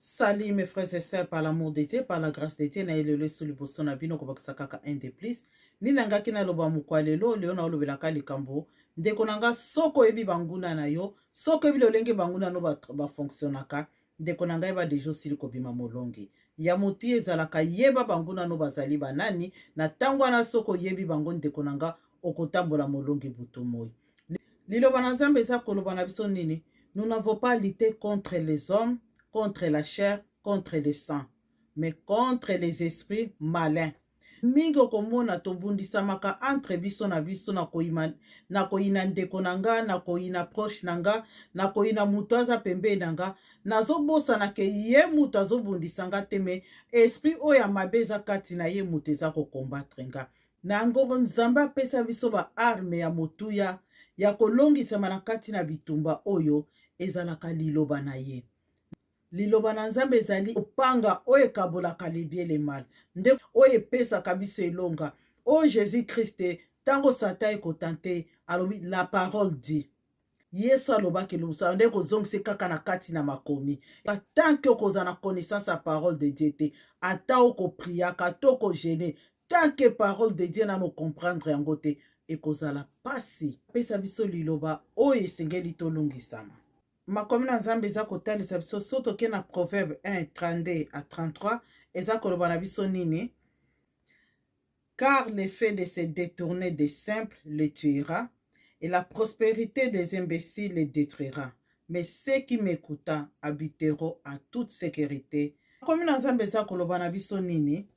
Salut mes frères et sœurs, par l'amour de Dieu, par la grâce de Dieu, na elelo esu liboso na bino kobakisa kaka un de plus. Nini nangaki naloba mokwa lelo, lelo naolobelaka likambo. Ndeko na nga, soki oyebi banguna na yo, soki oyebi lolenge banguna no bafonctionnaka, ndeko na ngai, ba deja osili kobima molongi. Ya motuya ezalaka yeba banguna no bazali banani, na ntango wana soki oyebi bango, ndeko na nga, okotambola molongi butu moi. Liloba na Nzambe eza koloba na biso nini? Nous n'avons pas lutté contre les hommes, contre la chair, contre le sang, mais contre les esprits malins. Mingi okomona tobundisamaka entre biso na biso na koyima, na koyina ndeko na nga, na koyina proche na nga, na koyina moto aza pembeni na nga. Nazobosana ke ye moto azobundisa nga te, mais esprit oyo ya mabe eza kati na ye moto eza kocombattre nga. Na yango Nzambe apesa biso ba arme ya motuya ya kolongisama na kati na bitumba oyo ezalaka liloba na ye. Liloba na Nzambe ezali opanga oyo ekabolaka le bien le mal, nde oyo epesaka biso elonga. Oyo Jésus Christ, ntango Satan ekotante, alobi la parole dit. Yesu alobaki lobosana nde kozongisa kaka na kati na makomi. Tant que okozala na connaissance ya parole de Dieu te, ata okopriaka to okojeûner, tant que parole de Dieu nano comprendre yango te, ekozala pasi. Pesa biso liloba oyo esengeli tolongisama. Makomi na Nzambe eza kotalisa biso, so toke na Proverbe 1 32 à 33, eza koloba na biso nini? Car le fait de se détourner des simples les tuera, et la prospérité des imbéciles les détruira. Mais ceux qui m'écoutent habiteront en toute sécurité. Makomi na Nzambe eza koloba na biso nini?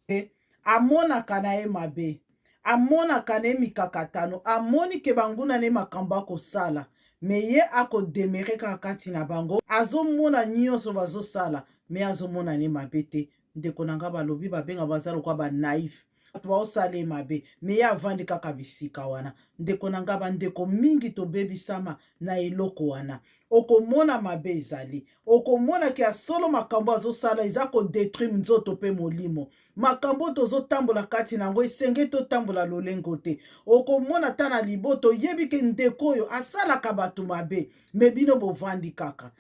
Amonaka na ye mabe, amonaka na ye mikakatano, amoni ke banguna na ye makambo akosala, mais ye akodemeurer kaka kati na bango. Azomona nyonso bazosala, mais azomona ne mabe te. Ndeko na nga, balobi babenga baza lokwa banaïf, bato baosala ye mabe, mais ye avandi kaka bisika wana. Ndeko na nga, bandeko mingi tobebisama na eloko wana. Okomona mabe ezali, okomonaki ya solo makambo azosala eza kodétruire nzoto mpe molimo. Makambo tozotambola kati na yango, esenge totambola lolengo te. Okomona ata na liboto, oyebi ke ndeko oyo asalaka bato mabe, mais bino bovandi kaka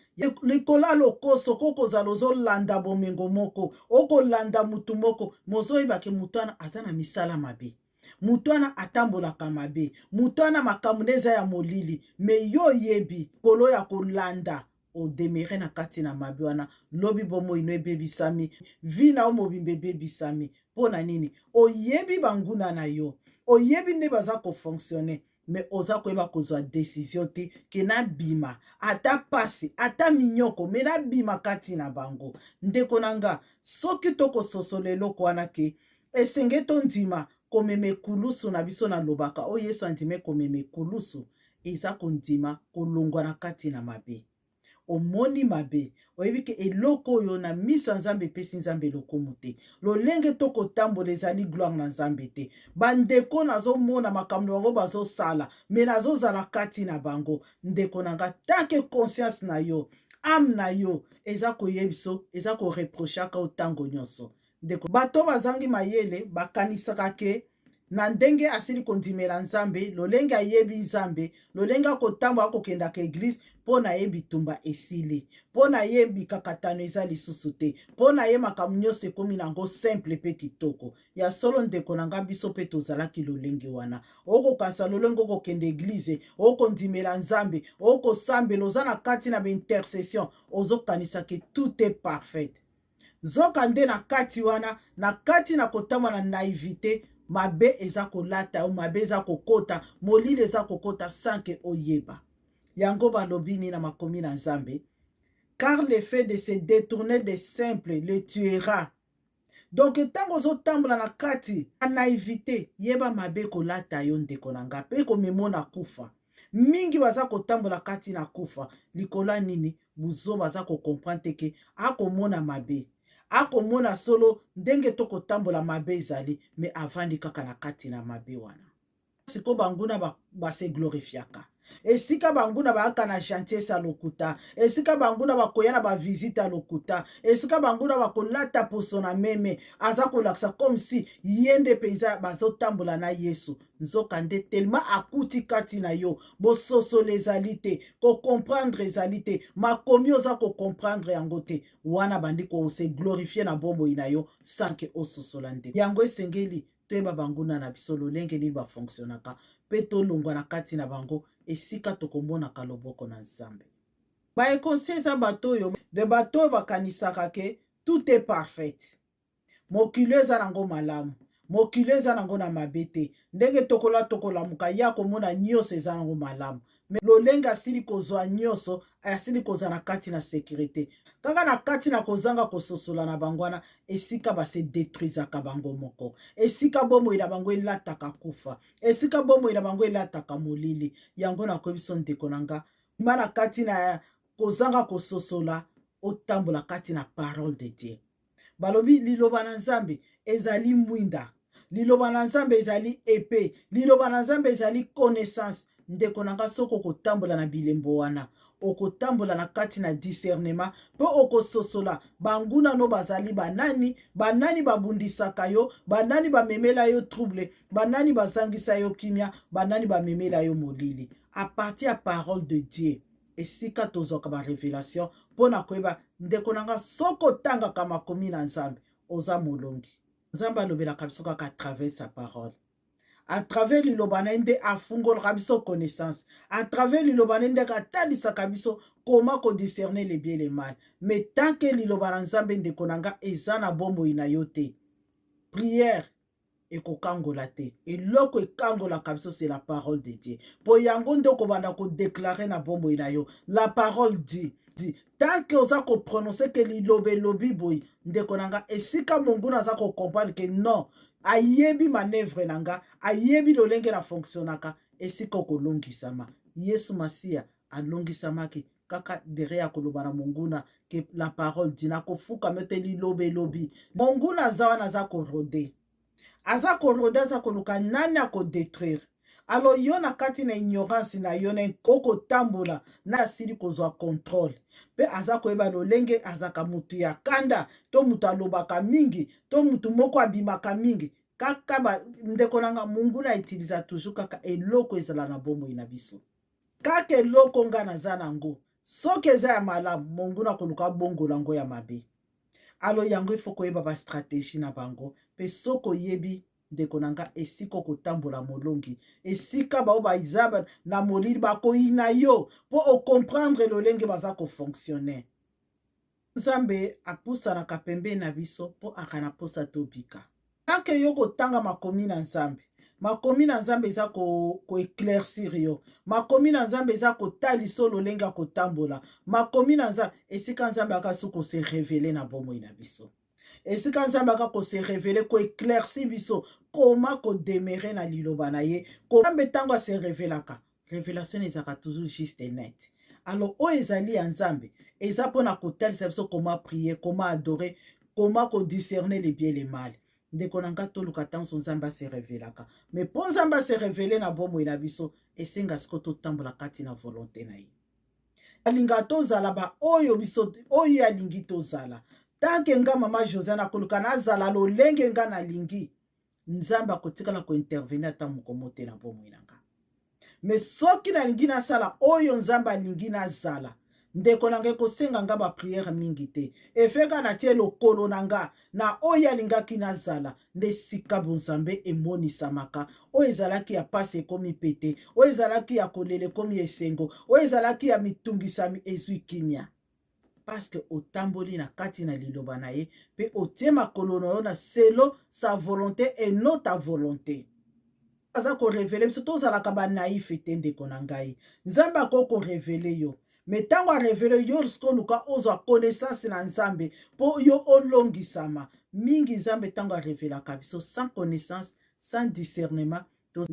likolo ya lokoso. Kokozala ozolanda bomengo moko, okolanda mutu moko, mozoyebake mutu wana aza na misala mabe, mutu wana atambolaka mabe, mutu wana makambo nde eza ya molili, mais yo oyebi kolo ya kolanda, odemeurer na kati na mabe wana. Lobi bomoi no ebebisami, vie na yo mobimba ebebisami. Mpo na nini? Oyebi banguna na yo, oyebi nde baza kofonctionner, mais oza koyeba kozwa décision te ke nabima, ata pasi, ata minyoko, mais nabima kati na bango. Ndeko na nga, soki tokososola eloko wana ke esenge tondima komema ekulusu na biso, nalobaka oyo Yesu andime komema ekulusu, eza kondima kolongwa na kati na mabe. Omoni mabe, oyebi ke eloko oyo na miso ya Nzambe epesi Nzambe lokumu te, lolenge tokotambola ezali gloire na Nzambe te. Bandeko, nazomona makambo bango bazosala, mais nazozala kati na bango. Ndeko na nga, tant que conscience na yo, âme na yo eza koyebiso, eza koreprochaka yo ntango nyonso. Ndeko, bato bazangi mayele bakanisaka ke na ndenge asili kondimela Nzambe, lolenge ayebi Nzambe, lolenge akotambola, akokendaka église, mpo na ye bitumba esili, mpo na ye bikakatano eza lisusu te, mpo na ye makambo nyonso ekómi nango simple mpe kitoko. Ya solo, ndeko na nga, biso mpe tozalaki lolenge wana. Okokanisa lolenge okokende église, okondimela Nzambe, okosambela, oza na kati na baintercession, ozokanisa ke tout est parfait. Nzoka nde na kati wana, na kati na kotambola na naïveté, mabe eza kolata yo, mabe eza kokota, molili eza kokota sans ke oyeba yango. Balobi nini na makomi na Nzambe? Car le fait de se détourner des simples le tuera. Donc ntango ozotambola na kati ya naïveté, yeba mabe kolata yo, ndeko na nga, mpe komemona kufa. Mingi baza kotambola kati na kufa likolo ya nini? Buzo baza kocomprendre te ke akomona mabe, akomona solo ndenge tokotambola mabe ezali, mais avandi kaka na kati na mabe wana. Sikoyo banguna base glorifiaka. Esika banguna bayaka na gentillesse ya lokuta, esika banguna bakoya na bavisite ya lokuta, esika banguna bakolata poso na meme, aza kolakisa comme si ye nde mpenza bazotambola na Yesu. Nzoka nde tellement akuti kati na yo bososolo ezali te, kocomprendre ezali te, makomi oza kocomprendre yango te, wana bandi kose glorifier na bomoi na yo sans que ososola. Nde yango esengeli toyeba banguna na biso, lolenge nini bafonctionnaka, mpe tolongwa na kati na bango esika tokomonaka loboko na Nzambe. Baekonsi eza bato oyo de bato oyo bakanisaka que tout est parfait, mokili eza nango malamu, mokili eza nango na mabe te, ndenge tokola tokolamuka ya komona nyonso eza nango malamu. Mais lolenge asili kozwa nyonso, asili kozala na kati na sécurité, kaka na kati na kozanga kososola na bango wana, esika base détruisaka bango moko, esika bomoi na bango elataka kufa, esika bomoi na bango elataka molili. Yango nakoyebi biso, ndeko na nga, ma na kati na kozanga kososola, otambola kati na parole de Dieu. Balobi liloba na Nzambe ezali mwinda, liloba na Nzambe ezali épée, liloba na Nzambe ezali connaissance. Ndeko na nga, soki okotambola na bilembo wana, okotambola na kati na discernement mpe okososola banguna no bazali banani, banani babundisaka yo, banani bamemela yo trouble, banani bazangisa yo kimia, banani bamemela yo molili. À partir ya parole de Dieu, esika tozwaka barévélation mpo na koyeba. Ndeko na nga, soki otangaka makomi na Nzambe, oza molongi. Nzambe alobelaka biso kaka à travers sa parole, à travers liloba na ye nde afungolaka biso connaissance, à travers liloba na ye nde atalisaka biso comment kodiscerner le bien, le mal. Mais tant que liloba na Nzambe, ndeko na nga, eza na bomoi na yo te, prière ekokangola te. Eloko ekangolaka biso, c'est la parole de Dieu, mpo yango nde okobanda kodéclarer na bomoi na yo. La parole dit, tant que oza koprononcer que liloba elobi boye, ndeko na nga, esika monguna aza kocomprendre que non, ayebi manœuvre na nga, ayebi lolenge na fonctionnaka, esika okolongisama. Yesu Masiya alongisamaki kaka derrière ya koloba na monguna que la parole dit, nakofukama te, liloba elobi. Monguna aza wana, aza korôder, aza korôder, aza koluka nani akodétruire. Alors yo, na kati na ignorance na yo, na okotambola na asili kozwa contrôle, mpe aza koyeba lolenge azaka mutu ya kanda, to mutu alobaka mingi, to mutu moko abimaka mingi. Kaka ndeko na nga, monguna autiliza toujours kaka eloko ezala na bomoi na biso, kaka eloko nga naza nango. Soki eza ya malamu, monguna koluka abongola yango ya mabe. Alors yango ifo koyeba bastratégie na bango. Mpe soki oyebi, ndeko na nga, esika okotambola molongi, esika bao baza na molili bakoyina yo mpo ocomprendre lolenge baza kofonctionner. Nzambe apusanaka pembeni na biso mpo aka na posa tobika. Tant que yo kotanga makomi na Nzambe, makomi na Nzambe eza koéclaircir ko yo, makomi na Nzambe eza kotalisa lolenge ya kotambola, makomi na Nzambe, esika Nzambe aka so kose révéler na bomoi na biso, esika Nzambe aka kose révéler, koéclaircir biso koma kodemeurer na liloba na ye. Nzambe ntango ase révélaka, révélation ezalaka toujours juste et net. Alors oyo ezali ya Nzambe eza mpona kotalisa biso comment prier, comment adorer, comment kodiscerner le bien, le mal. Ndeko na nga, toluka ntango Nzambe ase révélaka. Mais mpo Nzambe ase révéler na bomoi na biso, esenga siko totambola kati na volonté na ye. Alingaka tozala baoyo biso oyo alingi tozala. Tant que nga, mama José, nakoluka nazala lolenge nga nalingi, Nzambe akotikala kointervenir ata mokomo te na bomoi na nga. Mais soki nalingi nasala oyo Nzambe alingi nazala, ndeko na ngai, kosenga nga baprière mingi te. Efeka natie lokolo na nga na oyo alingaki nazala, nde sika bonzambe emonisamaka. Oyo ezalaki ya pasi ekomi pete, oyo ezalaki ya kolela ekomi esengo, oyo ezalaki ya mitungisami ezwi kimia, parce que otamboli na kati na liloba na ye mpe otie makolo na yo na selon sa volonté et non ta volonté. Aza korévéler biso, tozalaka banaïf te. Ndeko na ngai, Nzambe akoki korévéler yo, mais ntango arévéler yo, siko oluka ozwa connaissance na Nzambe mpo yo olongisama mingi. Nzambe ntango arévélaka biso sans connaissance, sans discernement,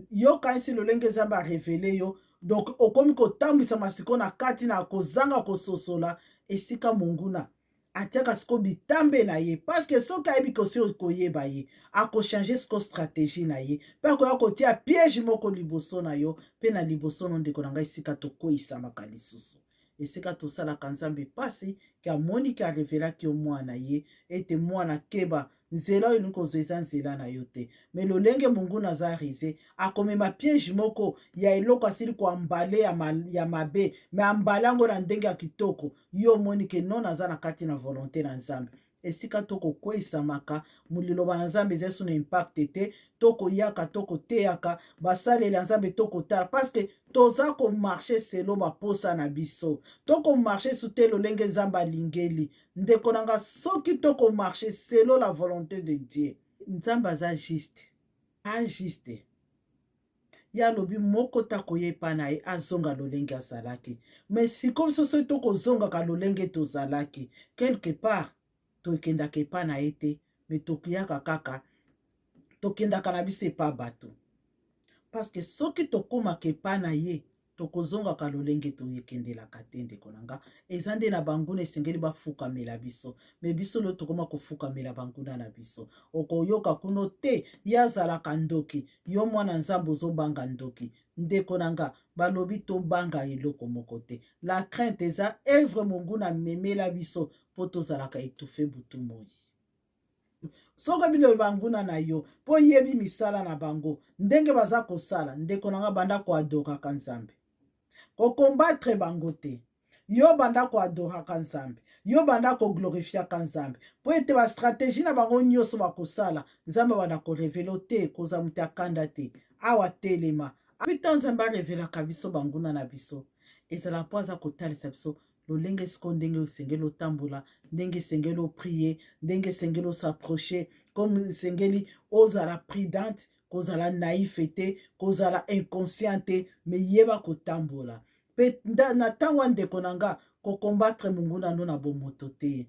yokanisi lolenge Nzambe arévéler yo, donc okomi kotambwisama sikoyo na kati na kozanga kososola, esika monguna Atiaka sikoyo bitambe na ye, parce que soki ayebi kosi koyeba ye, akochange sikoyo stratégie na ye mpe akoya kotia piège moko liboso na yo mpe na liboso no. Ndeko na ngai, esika tokweyisamaka lisusu, esika tosalaka Nzambe mpasi, ke amoni ke arevelaki yo mwana ye ete: "Mwana, keba, nzela oyo elingi kozwa eza nzela na yo te." Mais lolenge monguna aza rusé, akomema piège moko ya eloko asili koemballer ya mabe, mais emballer yango na ndenge ya kitoko. Yo omoni ke non, aza na kati na volonté na Nzambe. Esika tokokweyisamaka, liloba na Nzambe eza so na impact te. Tokoyaka, tokoteyaka basaleli ya Nzambe, tokotala, parce que toza komarcher selon baposa na biso, tokomarcher su te lolenge Nzambe alingeli. Ndeko na nga, soki tokomarcher selon la volonté de Dieu, Nzambe aza juste, ajuste. Ye alobi moko ta koyepa na ye azonga lolenge azalaki. Mais sikoyo biso, soki tokozongaka lolenge tozalaki, quelque part tokendaka epa na ye te, mais tokiyaka kaka, tokendaka na biso epa bato, parce que soki tokómaka epa na ye, tokozongaka lolenge toyekendelaka te. Ndeko na nga, eza nde na banguna esengeli bafukamela biso, mais biso lelo tokóma kofukamela banguna na biso. Okoyoka kuno te, ye azalaka ndoki. Yo mwana Nzambe, ozobanga ndoki? Ndeko na nga, balobi tobanga eloko moko te. La crainte eza œuvre monguna amemela biso mpo tozalaka étouffé butu moi. Soki bino banguna na yo, mpo oyebi misala na bango ndenge baza kosala, ndeko na nga, banda koadoraka Nzambe, kocombattre bango te. Yo banda koadoraka Nzambe, yo banda koglorifiaka Nzambe, mpo ete bastratégie na bango nyonso bakosala, Nzambe banda korévéler te. Koza moto akanda te awa, telema pita. Nzambe arevelaka biso banguna na biso, ezala mpo aza kotalisa biso lolenge sikoyo ndenge esengeli otambola, ndenge esengeli oprier, ndenge esengeli os'approcher, comme esengeli ozala prudente, kozala naïf te, kozala inconscient te, mais yeba kotambola. Mpe na ntango ya ndeko na nga, kocombattre monguna no na bomoto te.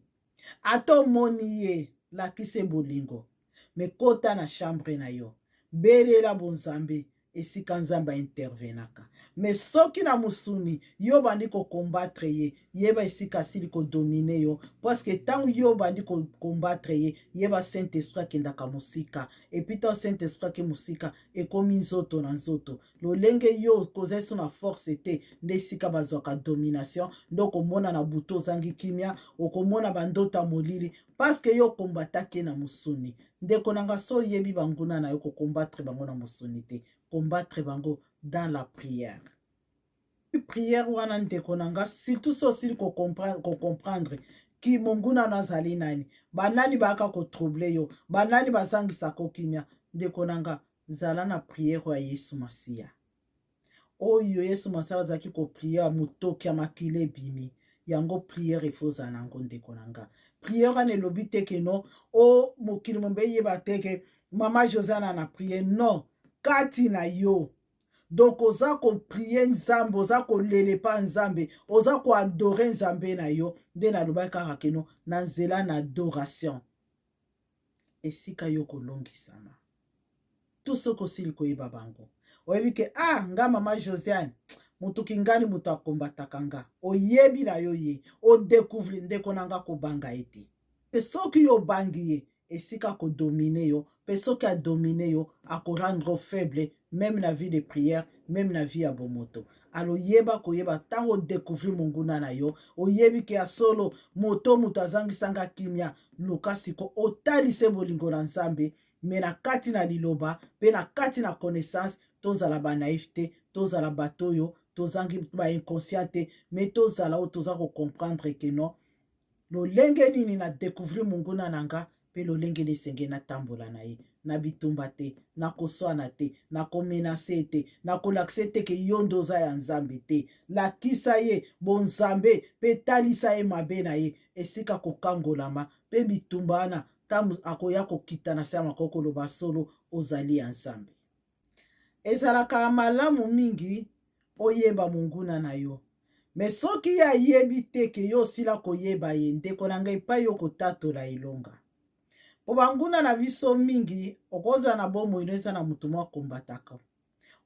Ata omoni ye, lakisa bolingo, mais kota na chambre na yo, belela bonzambe, esika Nzambe aintervenaka. Mais soki na mosuni yo bandi kocombattre ye, yeba esika asili kodominer yo, parce que ntango yo bandi kocombattre ye, yeba Saint Esprit akendaka mosika. Et puis ntango Saint Esprit ake mosika, ekomi nzoto na nzoto, lolenge yo kozali so na force te, nde esika bazwaka domination. Nde okomona na butu ozangi kimia, okomona bandoto ya molili, parce que yo okombataki na mosuni. Ndeko na nga, so oyebi banguna na yo, kocombattre bango na mosuni te, combattre bango dans la prière. Prière wana, ndeko na nga, surtout so osili kocomprendre ki monguna na azali nani, banani bayaka kotroubler yo, banani bazangisaka kimia, ndeko na nga, zala na prière ya Yesu Masiya. Oyo Yesu Masiya azalaki koprier, motoki ya makila ebimi. Yango prière efo ozala nango, ndeko na nga. Prière wana elobi te ke no o mokili mombe eyeba te ke mama Josiane na prière. Non, kati na yo. Donc oza koprier Nzambe, oza kolela epa Nzambe, oza koadorer Nzambe na yo. Nde nalobaki kaka keno na nzela na adoration esika yo kolongisama. To soki osili koyeba bango, oyebi ke ah, nga mama Josiane, motuki ngani moto akombataka nga, oyebi na yo ye, odécouvrir, ndeko na nga, kobanga ye te. Mpe soki yo obangi ye, esika akodominer yo. Mpe soki adominer yo, akorendre faible même na vie de prière, même na vie ya bomoto. Alors yeba koyeba, ntango odécouvrir monguna na yo, oyebi ke ya solo moto azangisanga kimia, luka siko otalise bolingo na Nzambe, mais na kati na liloba mpe na kati na connaissance. Tozala banaïf te, tozala bato oyo tozangi bainconscient te, mais tozala oyo toza kocomprendre ke non, lolenge nini na découvrir monguna na nga mpe lolenge nini esengeli natambola na ye, na bitumba te, na koswana te, na komenacer te, na kolakisa te ke yo nde oza ya Nzambe te. Lakisa ye bonzambe mpe talisa ye mabe na ye, esika kokangolama. Mpe bitumba wana, ntango akoya kokita na se ya makoko, koloba solo ozali ya Nzambe. Ezalaka malamu mingi oyeba monguna na yo, mais soki ye ayebi te ke yo osila koyeba ye, ndeko na ngai, epai yo kotatola elonga. Mpo banguna na biso mingi, okozala na bomoi no, eza na motu moko akombataka,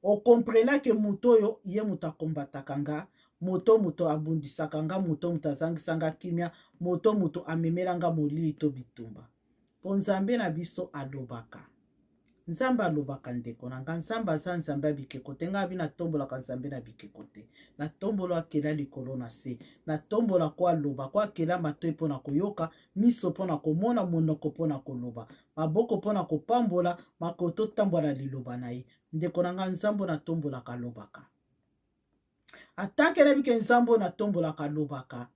okomprena ke motu oyo ye moto akombataka nga. Moto moto abundisaka nga, moto moto azangisa nga kimia, moto moto amemela nga molili to bitumba. Mpo Nzambe na biso alobaka. Nzambe alobaka, ndeko na nga. Nzambe aza Nzambe ya bikeko te. Ngai abi natombolaka Nzambe na bikeko te. Natombola akela likolo na se. Natombola ko aloba, ko akela matoi mpo na koyoka, miso mpo na komona, monoko mpo na koloba, maboko mpo na kopambola, makolo totambola na liloba na ye. Ndeko na nga, Nzambe natombolaka alobaka. Atanke nayebi ke Nzambe oyo natombolaka alobaka,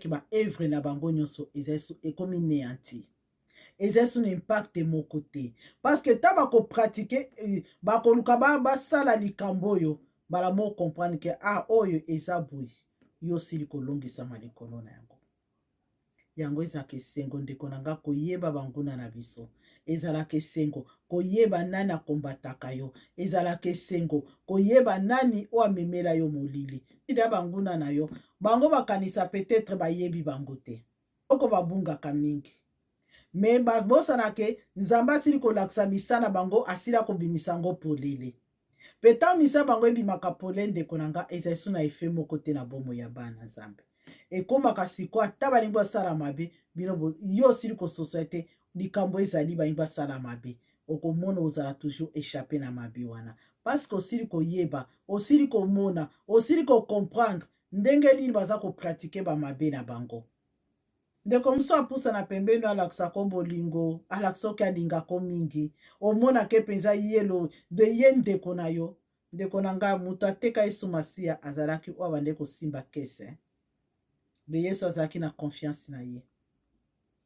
ba œuvre na bango nyonso eza ekomi néanti, eza so na impact moko te, parce que ta bakopratiquer, bakoluka basala likambo oyo, mbala moko comprendre ke ah, oyo eza boye, yo osili kolongisama likolo na yango. Yango ezalaka esengo, ndeko na nga, koyeba banguna na biso. Ezalaka esengo koyeba nani akombataka yo. Ezalaka esengo koyeba nani oyo amemela yo molili. Ida banguna na yo, bango bakanisa peut-être bayebi bango te, oko babungaka mingi, me babosana ke Nzambe asili kolakisa misala bango, asili akobimisa yango polele. Mpe ntango misala bango ebimaka pole, ndeko na nga, ezali so na effet moko te na bomoi ya bana Nzambe. Ekomaka sikoyo, ata balingi basala mabe, bino yo osili kososola te likambo ezali, balingi basala mabe, okomona ozala toujours échappé na mabe wana, parce que osili koyeba, osili komona, osili kocomprendre ndenge nini baza kopratiquer bamabe na bango. Ndeko mosusu apusana pembeni, alakisako bolingo, alakisa oki alingako mingi, omonake mpenza yelo de ye ndeko na yo. Ndeko na ngai, moto ateka Yesu Masiya azalaki oyo abande kosimba kese de Yesu. Azalaki na confiance na ye.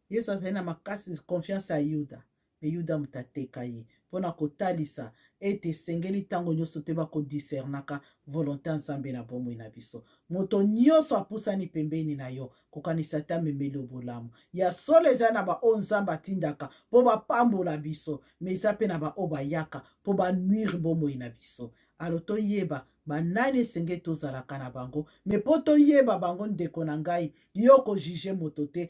Yesu azali na makasi confiance ya Yuda, me Yuda moto ateka ye, mpona kotalisa ete esengeli ntango nyonso te bakodiscernaka volonté ya Nzambe na bomoi na biso. Moto nyonso apusani pembeni na yo, kokanisa te amemeli yo bolamu ya solo. Eza na baoyo Nzambe atindaka mpo bapambola biso, me eza mpe na baoyo bayaka mpo banuire bomoi na biso. Alors toyeba banani esengeli tozalaka na bango. Me mpo toyeba bango, ndeko na ngai, yo kojuger moto te.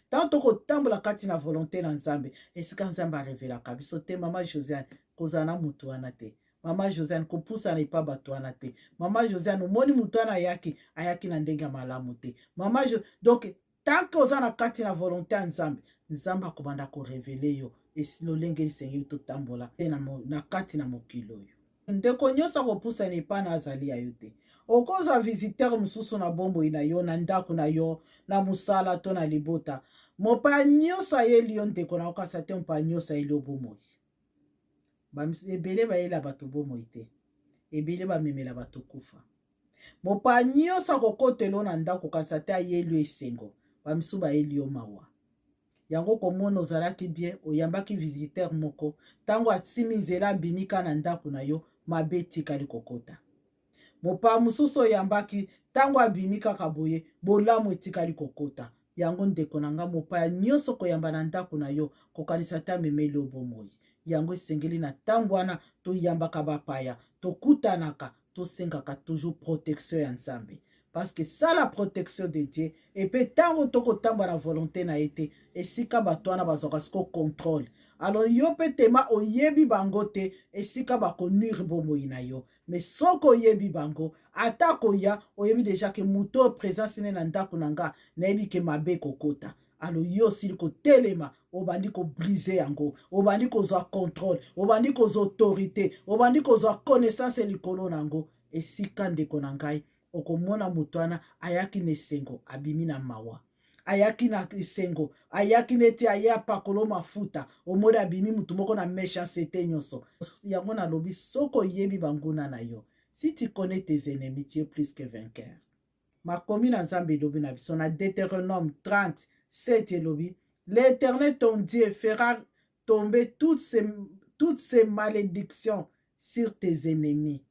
Ntango tokotambola kati na volonté na Nzambe, esika Nzambe arevelaka biso te: "Mama Josiane, kozala na motu wana te. Mama Josiane, kopusana epa bato wana te. Mama Josiane, omoni motu wana ayaki, ayaki na ndenge ya malamu te." Mama jo... Donc tant que oza na kati na volonté ya Nzambe, Nzambe akobanda korévéler yo lolenge esengeli totambola te na kati na mokili oyo. Ndeko nyonso akopusana epai na azali ya yo te. Okozwa visiteur mosusu na bomoi na yo, na ndako na yo, na mosala to na libota. Mopaya nyonso ayeli yo, ndeko na okasa te, mopaya nyonso ayeli yo bomoi. Ebele bayela bato bomoi te, ebele bamemela bato kufa. Mopaya nyonso akokotela yo na ndako, kanisa te ayeli yo esengo, bamisu bayeli yo mawa. Yango komona ozalaki bien, oyambaki visiteur moko, ntango asimi nzela, abimi ka na ndako na yo, mabe etikali kokota. Mopaya mosusu oyambaki, ntango abimi kaka boye, bolamu etikali kokota. Yango, ndeko na nga, mopaya nyonso koyamba na ndako na yo, kokanisa te amemeli yo bomoi. Yango esengeli na ntango wana toyambaka bapaya, tokutanaka, tosengaka toujours protection ya Nzambe, parce que sans la protection de Dieu, epe ntango tokotambola na volonté na ye te, esika bato wana bazwaka siko contrôle. Alors yo mpe tema oyebi bango te, esika bakonuire bomoi na yo. Mais soki oyebi bango, ata koya, oyebi déjà ke moto oyo, présence ne na ndako na nga, nayebi ke mabe kokota. Alors yo osili kotelema, obandi kobriser yango, obandi kozwa contrôle, obandi kozwa autorité, obandi kozwa connaissance likolo na yango. Esika, ndeko na ngai, okomona moto wana ayaki na esengo, abimi na mawa. Ayaki na esengo, ayaki neti aye apakolo mafuta, omoni abimi motu moko na méchanceté nyonso. Yango nalobi, soki oyebi banguna na yo, si tu connais tes ennemis, tu es plus que vainqueur. Makomi na Nzambe elobi na biso na Deutéronome 30 7, elobi: "L'Éternel ton Dieu fera tomber toutes ces malédictions sur tes ennemis."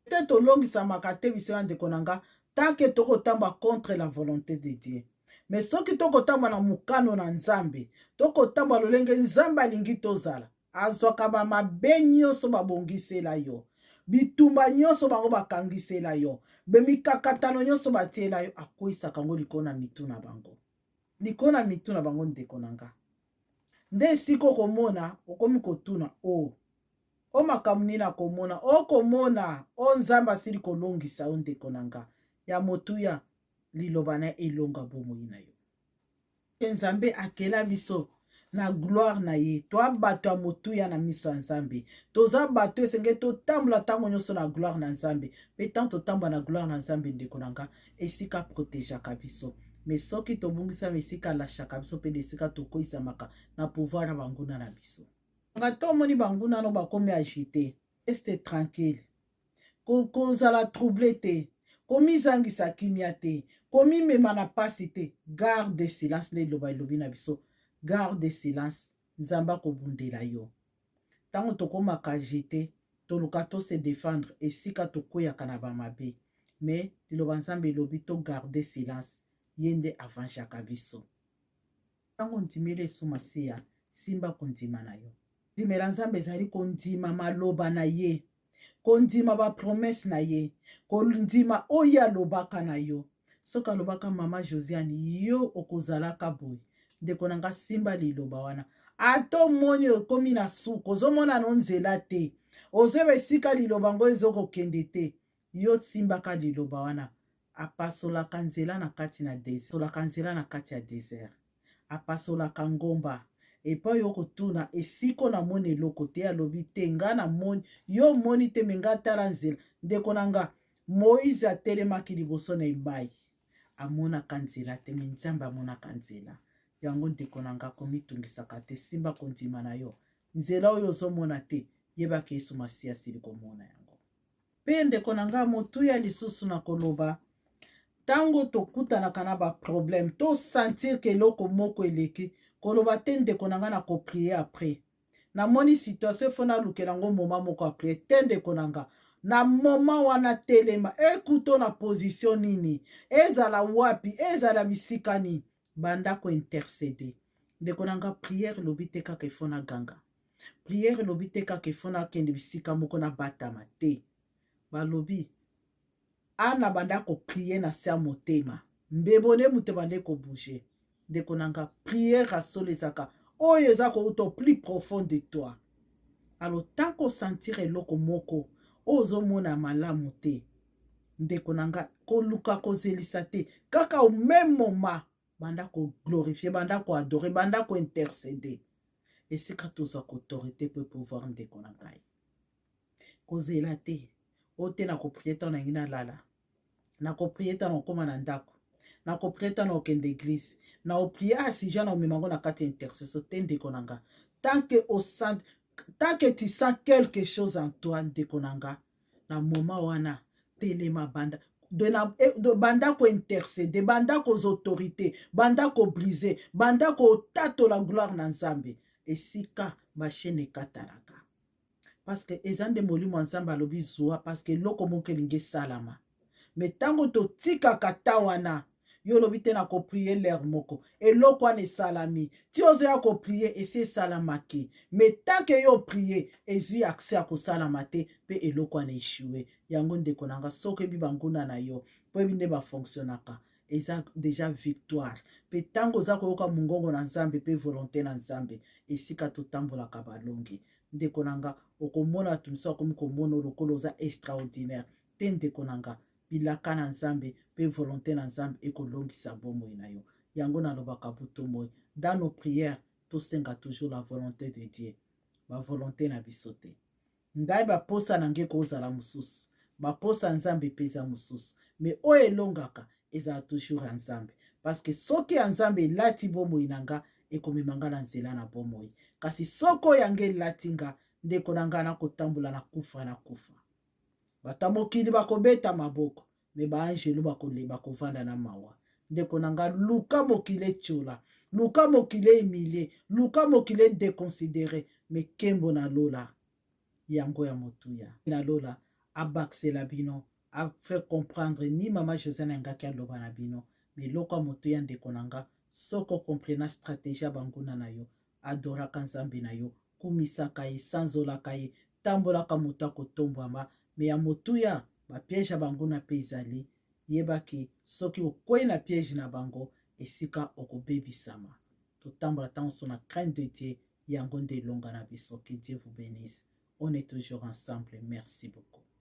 Te, tolongisamaka te biso, ndeko na nga, tant que tokotambola contre la volonté de Dieu. Mais soki tokotambola na mokano na Nzambe, tokotambola lolenge Nzambe alingi tozala, azwaka bamabe nyonso babongisela yo, bitumba nyonso bango bakangisela yo, bemikakatano nyonso batiela yo, akweyisaka yango likolo na mitu na bango, likolo na mitu na bango. Ndeko na nga, nde esika okomona okomi kotuna: O makambo nini akomona? Okomona o Nzambe asili kolongisa yo. Ndeko na nga, Ya motuya, liloba na elonga bomoi na yo. Nzambe akela biso na gloire na ye. Toa bato ya motuya na miso ya Nzambe. Toza bato esengeli totambola ntango nyonso na gloire na Nzambe. Mpe ntango totambola na gloire na Nzambe, ndeko na nga, esika protegeaka biso. Mais soki tobungisama, esika alashaka biso mpe na esika tokweisamaka na pouvoir ya banguna na biso. Nga to omoni banguna no bakomi agité, reste tranquille, kozala trouble te, komizangisa kimia te, komimema na pasi te. Garde silence nde liloba elobi na biso. Garde silence, Nzambe akobundela yo. Ntango tokomaka agité, toluka tose défendre, esika tokweyaka na bamabe. Mais liloba Nzambe elobi togarde silence, ye nde avangeaka biso. Ntango ondimeli Yesu Masiya, simba kondima na yo. Ndimela Nzambe ezali kondima maloba na ye, kondima bapromesses na ye, kondima oyo alobaka na yo. Soki alobaka, mama Josiane, yo okozalaka boye, ndeko na nga, simba liloba wana. Ata omoni okomi na suka, ozomona no nzela te, ozoyeba esika liloba yango ezokokende te, yo simbaka liloba wana. Apasolaka nzela na kati na désert, apasolaka nzela na kati ya désert, apasolaka ngomba. Epai yo kotuna esika namoni eloko te, alobi te, nga namoni yo omoni te, mais nga tala nzela. Ndeko na nga, Moïse atelemaki liboso na ebai, amonaka nzela te, mais Nzambe amonaka nzela yango. Ndeko na nga, komitungisaka te, simba kondima na yo. Nzela oyo ozomona te, yebaka Yesu Masiya asili komona yango. Mpe ndeko na nga, motuya lisusu na koloba, ntango tokutanaka na baproblème, tosentir ke eloko moko eleki, koloba te, ndeko na nga, na koprier après, namoni situation, faut nalukela yango moment moko après te. Ndeko na nga, na moment wana telema, ekuto na position nini, ezala wapi, ezala bisika nini, banda kointercéder. Ndeko na nga, prière elobi te kaka il faut naganga, prière elobi te kaka il faut nakende bisika moko nabatama te. Balobi ana banda koprier na se ya motema, mbebo nde moto ebande kobouger. Ndeko na nga, prière ya solo ezaka oyo eza kouta au plus profond de toi. Alors tant kosentir eloko moko oyo ozomona malamu te, ndeko na nga, koluka kozelisa te, kaka au même moment banda koglorifier, banda koadorer, banda kointercéder. Esika tozwaka autorité mpe pouvoir. Ndeko na ngai, kozela te oyo te, nakoprier ntango nangi nalala, nakoprier ntango nakóma na ndako, nakoprier ntango nakokende église, nakoprier ah sujet na omema yango na kati ya intercession te. Ndeko na nga, tant que tu sens quelque chose en toi, ndeko na nga, na moment wana telema, banda de na, eh, de, banda kointercéder, banda kozwa autorité, banda kobriser, banda kotatola gloire na Nzambe. Esika bachaînes ekatalaka, parce que eza nde molimo ya Nzambe alobi zwa, parce que eloko moko elingi esalama. Mais ntango totikaka ta wana, yo olobi te, na koprier l'heure moko, eloko wana esalami ti ozoya koprier, esi esalamaki. Mais tant que yo oprier, ezwi accès ya kosalama te mpe eloko wana échoué yango. Ndeko na nga, soki oyebi banguna na yo, mpo oyebi nde bafonctionnaka, eza déjà victoire. Mpe ntango oza koyoka mongongo na Nzambe mpe volonté na Nzambe, esika totambolaka balongi. Ndeko na nga, okomona bato mosusu akomi komona lokola oza extraordinaire te. Ndeko na nga, bilaka na Nzambe mpe volonté na Nzambe ekolongisa bomoi na yo. Yango nalobaka butu moi, dans nos prières tosenga toujours la volonté de Dieu, bavolonté na biso te. Ngai baposa na ngai kozala mosusu, baposa Nzambe mpe eza mosusu, mais oyo elongaka ezala toujours ya Nzambe, parce que soki ya Nzambe elati bomoi na nga, ekomema nga na nzela na bomoi. Kasi soki oyo yanga elati nga, ndeko na nga, nakotambola na kufa na kufa. Bato ya mokili bakobeta maboko, mais baangelu bakoleba, kovanda na mawa. Ndeko na nga, luka mokili etiola, luka mokili ehumilier, luka mokili edéconsidérer, mais nkembo na lola yango ya motuya na lola abakisela bino, afaire comprendre ni mama José na ngaki aloba na bino. Mais eloko ya motuya, ndeko na nga, soki okomprena stratégie ya banguna na yo, adoraka Nzambe na yo, kumisaka ye, sanzolaka ye, tambolaka moto akotombwama. Mais ya motuya, bapiège ya banguna mpe ezali, yebaki soki okwei na piège na bango, esika okobebisama. Totambola ntango so na crainte de Dieu, yango nde elonga na biso. Que Dieu vous bénisse, on est toujours ensemble, merci beaucoup.